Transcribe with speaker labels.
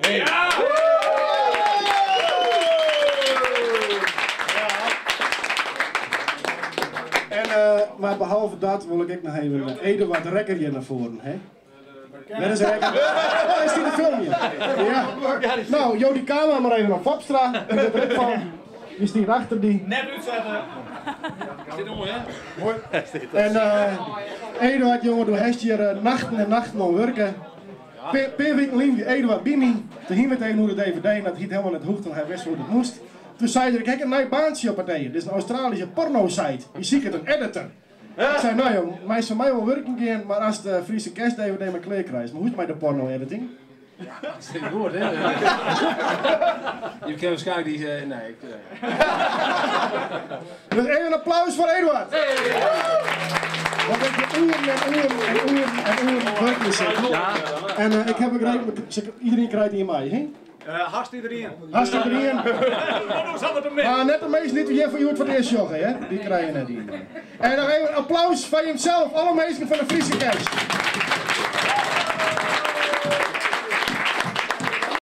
Speaker 1: En, eh, mar behalve dat wol ik ek noch even Eduard Rekker hjir nei foaren, hè. Wêr is Rekker? Oh, hy stiet te filmjen. Ja. Nou, jou dy kamera mar even oan Fopstra. Dy wit der ek fan. Dy stiet achter dy.
Speaker 2: Net útsette. Sit oan, hè?
Speaker 1: Moai. En Eduard, jonge, do hast hjir nachten en nachten oan wurke. Pear wiken lyn wie Eduard by my. Toen hiene we it even oer de dvd en dat hie it helemaal net hoegd, want hy wist wol hoe't it moast. Toen sei er, ik ha in nij baantsje op it each. Dit is in Australische porno-site. Dy siket in editor. Ik sei, no jong, meist foar my wol wurken gean, mar ast de Friese Kerst-dvd mar klear krijst. Mar hoe is it mei de porno-editing?
Speaker 3: Ja, dat is goed, hè? Je kent waarschijnlijk die... eh, nee, ik...
Speaker 1: Dus even een applaus foar Eduard! Want ik heb oeren en oeren en oeren en oeren wurkje sitten. En eh, ik heb begrepen, iedereen krijt ien mei, hè?
Speaker 2: Hast iedereen.
Speaker 1: Hast iedereen. Maar net de meesten dy't we hjir foar hjoed foar it earst sjogge, hè? Dy krije net ien mei. En noch even in applaus foar jimself, alle minsken fan de Friese Kerst.